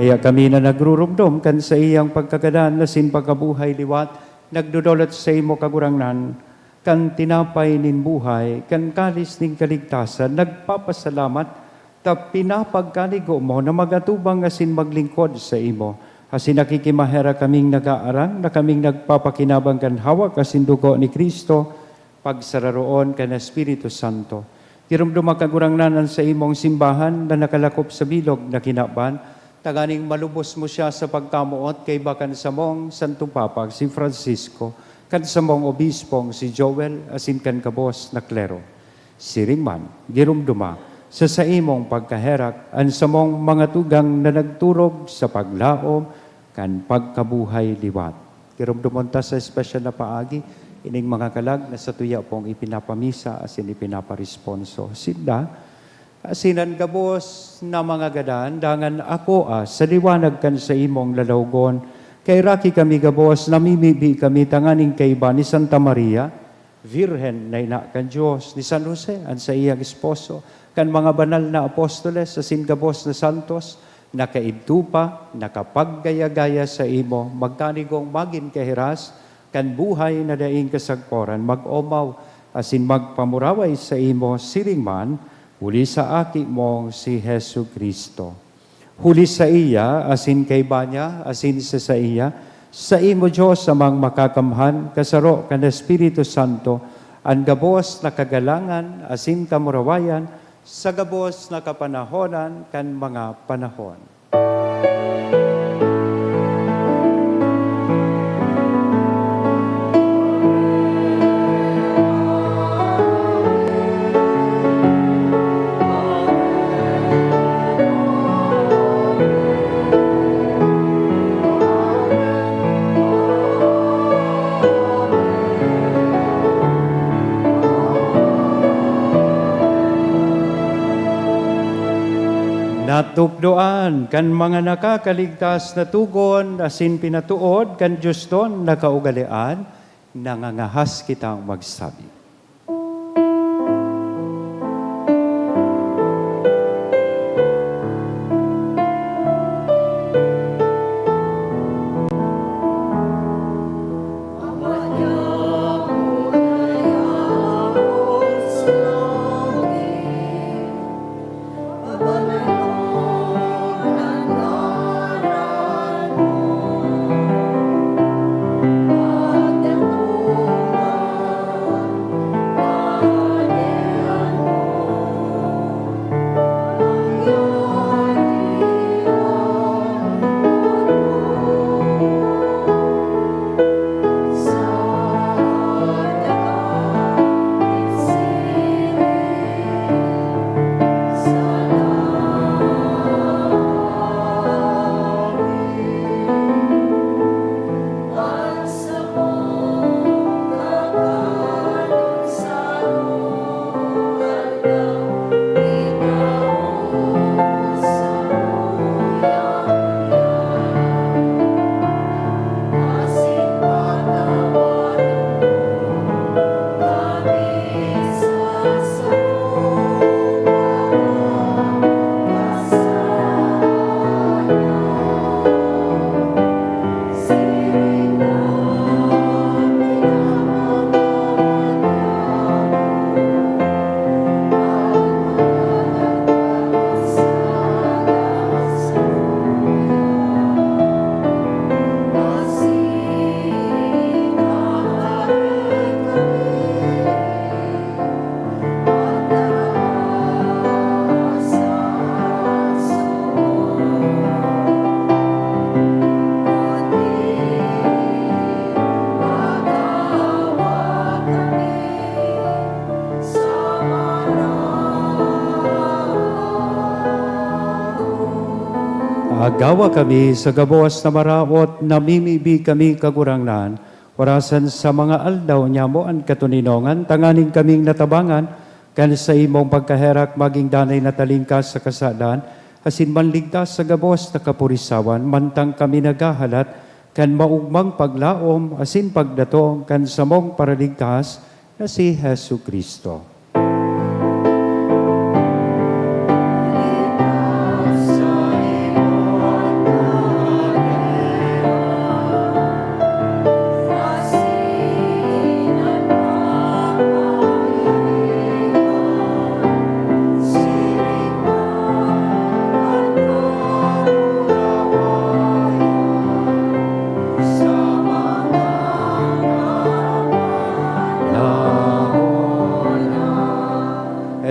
Kaya kami na nagruromdom kan saiyang pagkagadan asin pagkabuhay liwat, nagdodolot saimo, Kagurangnan, kan tinapay nin buhay, kan kalis nin kaligtasan, nagpapasalamat ta pinapagkaligo mo na mag-atubang asin maglingkod saimo. Asin nakikimaherak kaming nag-aarang na kaming nagpapakinabang kan hawak asin dugo ni Cristo, pagsararoon kan Espiritu Santo. Giromdoma, Kagurangnan, an saimong simbahan na nakalakop sa bilog na kinaban, tanganing malubos mo siya sa pagkamoot kaiba kan samong Santong Papa, si Francisco, kan samong Obispong, si Joel, asin kan gabos na klero. Siring man, giromdoma, sa saimong pagkaherak, an samong mga tugang na nagturog sa paglaom kan pagkabuhay liwat. Giromdomon ta sa espesyal na paagi ining mga kalag na satuya pong ipinapamisa asin ipinaparesponso. Sinda, asin an gabos na mga gadan, dangan akoa sa liwanag kan saimong lalawgon. Kaheraki kami gabos, namimibi kami tanganing kaiba ni Santa Maria, Virgen na ina kan Dios, ni San Jose, an saiyang esposo, kan mga banal na apostoles, asin gabos na santos, na kaidto pa nakapaggaya-gaya saimo, magkanigong magin kahiras kan buhay na daing kasagporan, mag-omaw asin magpamuraway saimo siring man, huli sa Aki mong si Jesu-Cristo. Huli saiya, asin kaiba niya, asin sa saiya, saimo, Dios Amang Makakamhan, kasaro kan Espiritu Santo, an gabos na kagalangan asin kamurawayan, sa gabos na kapanahonan kan mga panahon. Natukdoan kan mga nakakaligtas na togon asin pinatood kan diosnon na kaugalean, nangangahas kitang magsabi. Gawa kami sa gabos na maraot, namimibi kami, Kagurangnan, warasan sa mga aldaw nyamo an katoninongan, tanganing kaming natabangan kan saimong pagkaherak, magin danay na talingkas sa kasalan, asin manligtas sa gabos na kapurisawan, mantang kami naghahalat kan maogmang paglaom asin pagdatong kan samong Paraligtas na si Jesu-Cristo.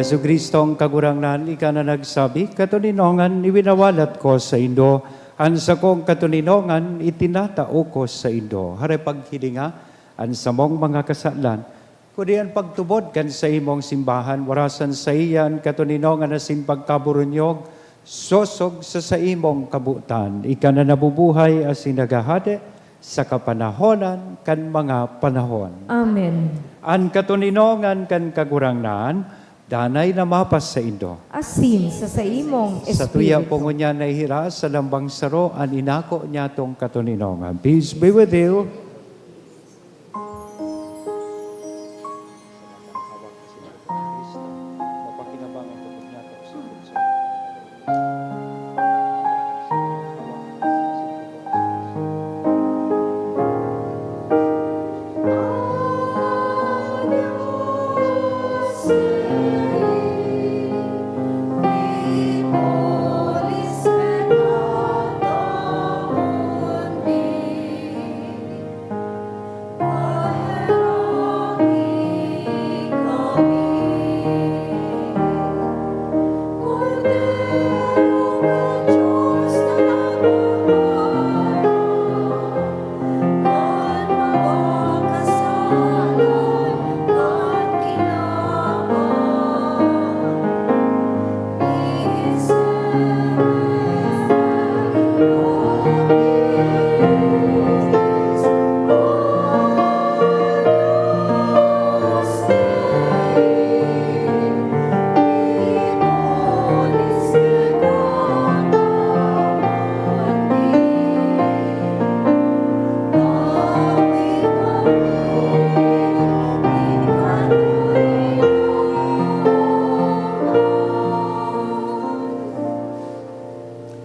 Jesu-Cristong Kagurangnan, ika na nagsabi, "Katoninongan iwinawalat ko saindo, an sakong katoninongan itinatao ko saindo." Hare paghilinga an samong mga kasalan, kundi an pagtubod kan saimong simbahan, warasan saiya an katoninongan asin pagkaburunyog, sosog sa saimong kabotan. Ika na nabubuhay asin naghahade sa kapanahonan kan mga panahon. Amen. An katoninongan kan Kagurangnan, danay na mapasaindo. Asin sa saimong Sa tuya espiritu. po ngunyan na ihiras sa lambang saro an inako niyatong katoninongan. Peace be with you.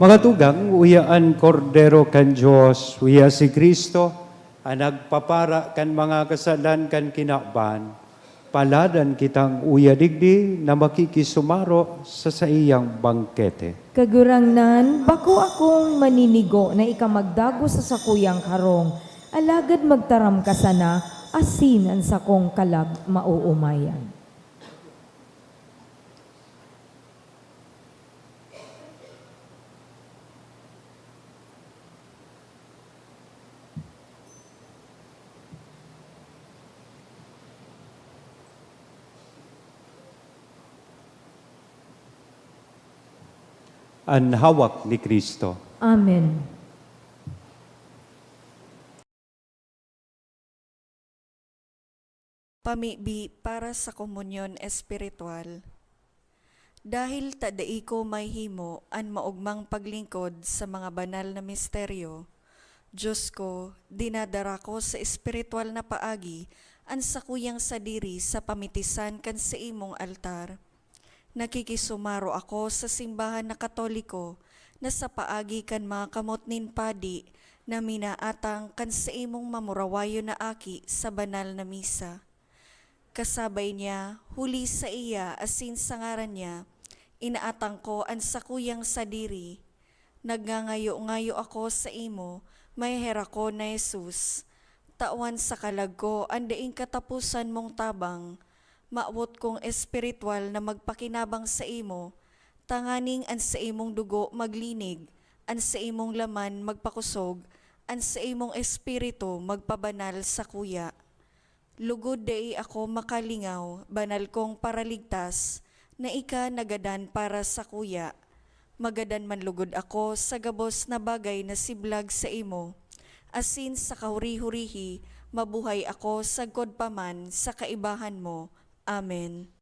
Mga tugang, uya an Kordero kan Dios, uya si Cristo, an nagpapara kan mga kasalan kan kinaban. Paladan kitang uya digdi na makikisumaro sa saiyang bangkete. Kagurangnan, bako akong maninigo na ika magdagos sa sakuyang harong, alagad magtaram ka sana, asin an sakong kalag maoomayan. An hawak ni Cristo. Amen. Pamibi para sa komunyon espiritual. Dahil ta dai ko mahimo an maogmang paglingkod sa mga banal na misteryo, Diyos ko, dinadara ko sa espiritual na paagi an sakuyang sadiri sa pamitisan kan saimong altar. Nakikisumaro ako sa simbahan na Katoliko na sa paagi kan mga kamot nin padi na minaatang kan saimong mamurawayon na aki sa banal na misa. Kasabay niya, huli saiya asin sa ngaran niya, inaatang ko an sakuyang sadiri. Nagngangayo-ngayo ako saimo, maheherak ko na Jesus, tawan sa kalag ko an daing kataposan mong tabang. Mawot kong espiritual na magpakinabang saimo, tanganing an saimong dugo maglinig, an saimong laman magpakosog, an saimong espiritu magpabanal sakuya. Lugod dai ako makalingaw, banal kong Paraligtas, na ika nagadan para sakuya. Magadan man lugod ako sa gabos na bagay na siblag saimo, asin sa kahuri-hurihi mabuhay ako sagkod pa man sa kaibahan mo. Amen.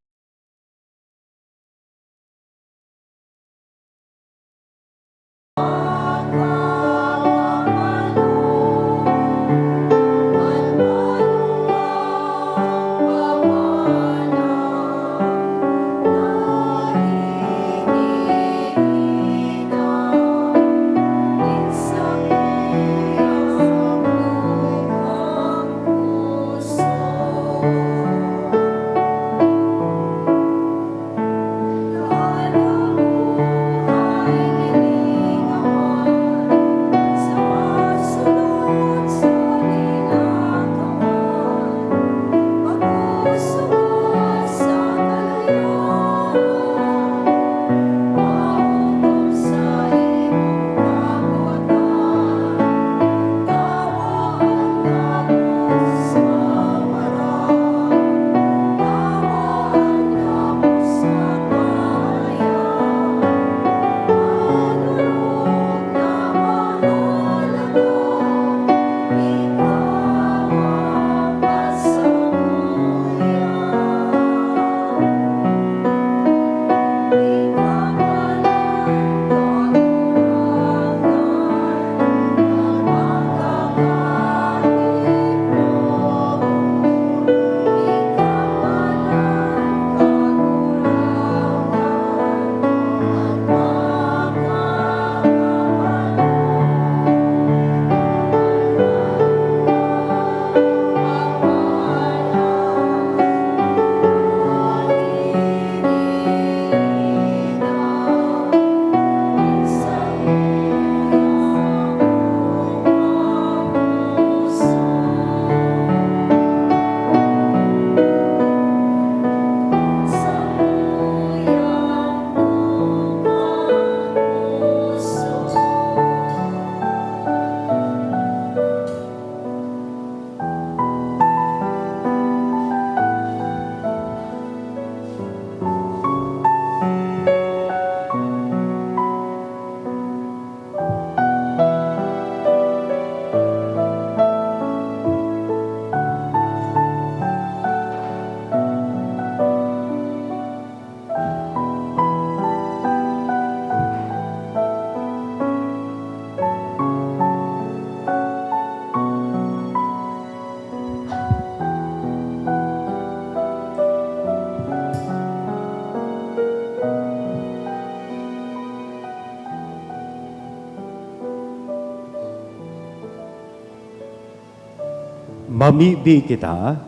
Mamibi kita.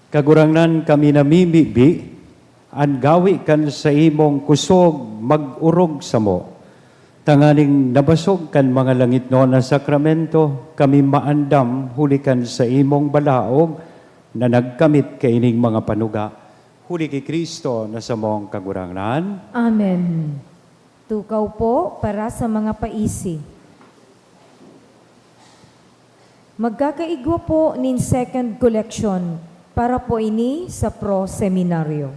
Kagurangnan, kami namimibi, an gawe kan saimong kusog mag-orog samo, tanganing nabasog kan mga langitnon na sakramento, kami maandam huli kan saimong balaog na nagkamit kaining mga panuga, huli ki Cristo na samong Kagurangnan. Amen. Tukaw po para sa mga paisi. Magkakaigwa po nin second collection para po ini sa Pro Seminario.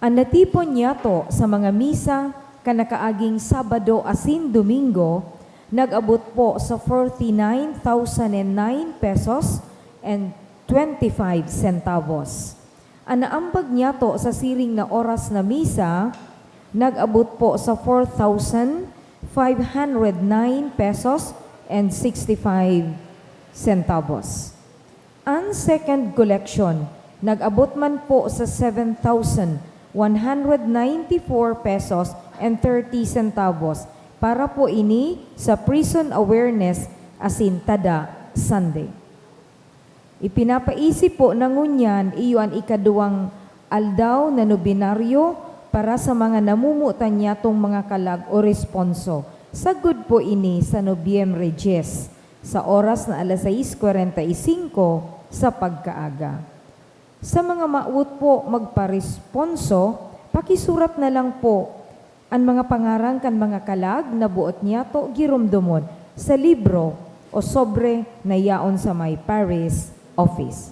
An natipon niyato sa mga misa kan nakaaging Sabado asin Domingo nag-abot po sa forty-nine thousand and nine pesos and twenty-five centavos. An naambag niyato sa siring na oras na misa nag-abot po sa four thousand five hundred nine pesos and sixty-five centavos. An second collection nag-abot man po sa seven thousand one hundred ninety-four pesos and thirty centavos para po ini sa Prison Awareness asin Tada Sunday. Ipinapaisi po na ngunyan iyo an ikaduwang aldaw na nobenaryo para sa mga namumutan niyatong mga kalag o responso. Sagkod po ini sa Nobyembre dyes, sa oras na alas sais kwarenta y singko sa pagkaaga. Sa mga mawot po magparesponso, pakisurat na lang po an mga pangaran kan mga kalag na boot niyato giromdomon sa libro o sobre na yaon sa may parish office.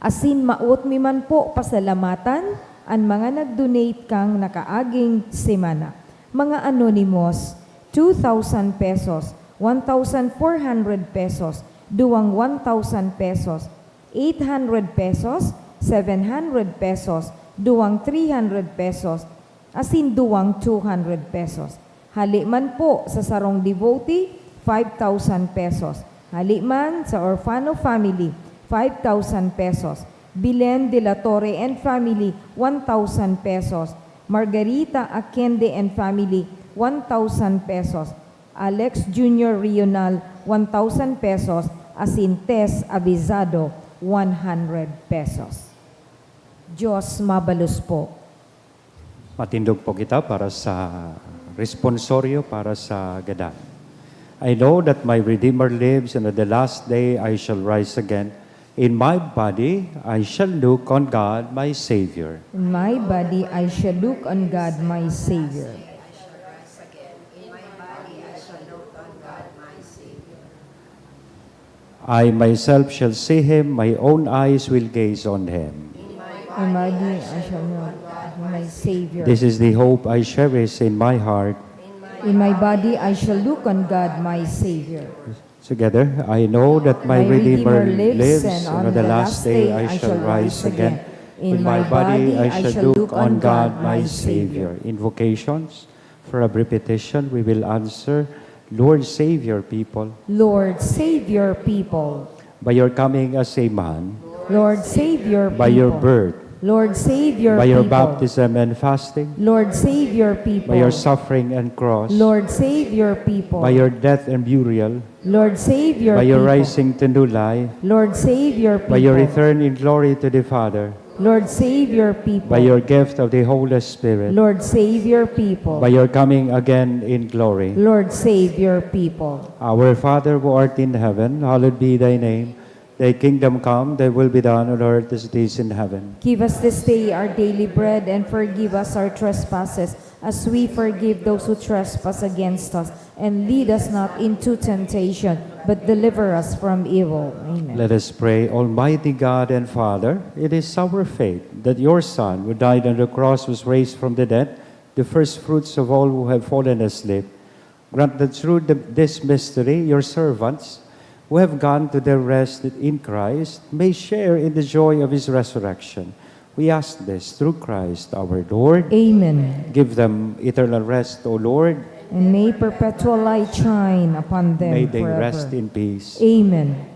Asin mawot mi man po pasalamatan an mga nag-donate kan nakaaging semana. Mga anonymous, two thousand pesos, one thousand four hundred pesos, duwang one thousand pesos, eight hundred pesos, seven hundred pesos, duwang three hundred pesos, asin duwang two hundred pesos. Hale man po sa sarong devotee, five thousand pesos. Hale man sa orphano family, five thousand pesos. Belen de la Torre and family, one thousand pesos. Margarita Akende and family, one thousand pesos. Alex Junior Rional, one thousand pesos. Asin Tess Avizado, one hundred pesos. Diyos mabalos po. Matindog po kita para sa responsorio para sa gadan. I know that my Redeemer lives, and at the last day I shall rise again. In my body I shall look on God, my Savior. In my body I shall look on God, my Savior. I myself shall see him, my own eyes will gaze on him. In my body I shall look on my Savior. This is the hope I cherish in my heart. In my body I shall look on God, my Savior. Together, I know that my Redeemer lives, and on the last day I shall rise again. In my body I shall look on God, my Savior. Invocations. For a repetition, we will answer, Lord, save your people. Lord, save your people. By your coming as a man. Lord, save your people. By your birth. Lord, save your people. By your baptism and fasting. Lord, save your people. By your suffering and cross. Lord, save your people. By your death and burial. Lord, save your people. By your rising to new life. Lord, save your people. By your return in glory to the Father. Lord, save your people. By your gift of the Holy Spirit. Lord, save your people. By your coming again in glory. Lord, save your people. Our Father who art in heaven, hallowed be thy name. Thy kingdom come, thy will be done on earth as it is in heaven. Give us this day our daily bread, and forgive us our trespasses, as we forgive those who trespass against us. And lead us not into temptation, but deliver us from evil. Amen. Let us pray. Almighty God and Father, it is our faith that your Son, who died on the cross, was raised from the dead, the first fruits of all who have fallen asleep. Grant that through the, this mystery, your servants, who have gone to their rest in Christ, may share in the joy of his resurrection. We ask this through Christ our Lord. Amen. Give them eternal rest, O Lord. And may perpetual light shine upon them forever. May they rest in peace. Amen.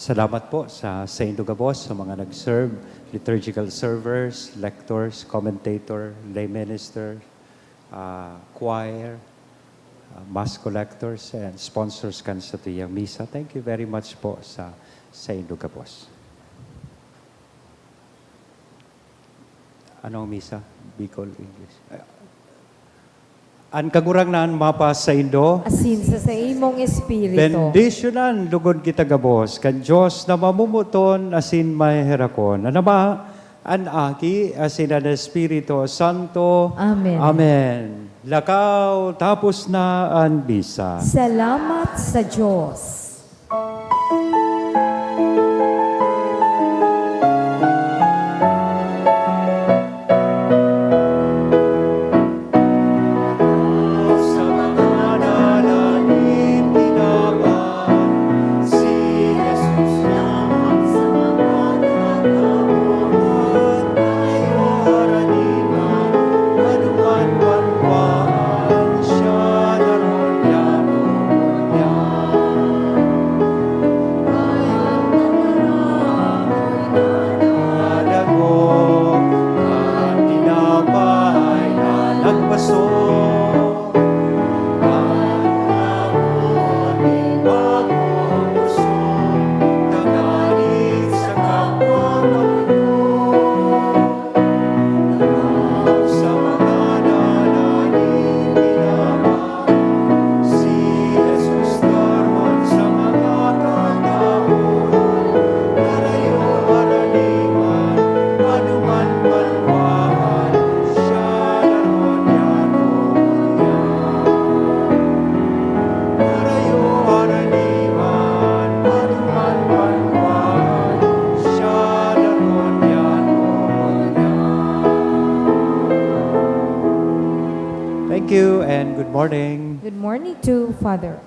Salamat po sa saindo gabos, sa mga nag-serve, liturgical servers, lectors, commentator, lay minister, ah, choir, ah, mass collectors, and sponsors kan satuyang misa. Thank you very much po sa saindo gabos. Anong misa? Bicol, English. An Kagurangnan mapasaindo. Asin sa saimong espiritu. Bendisyonan logod kita gabos kan Dios na mamumuton asin maheherakon, an Ama, an Aki, asin an Espiritu Santo. Amen. Amen. Lakaw, tapos na an misa. Salamat sa Dios. And good morning. Good morning to Father.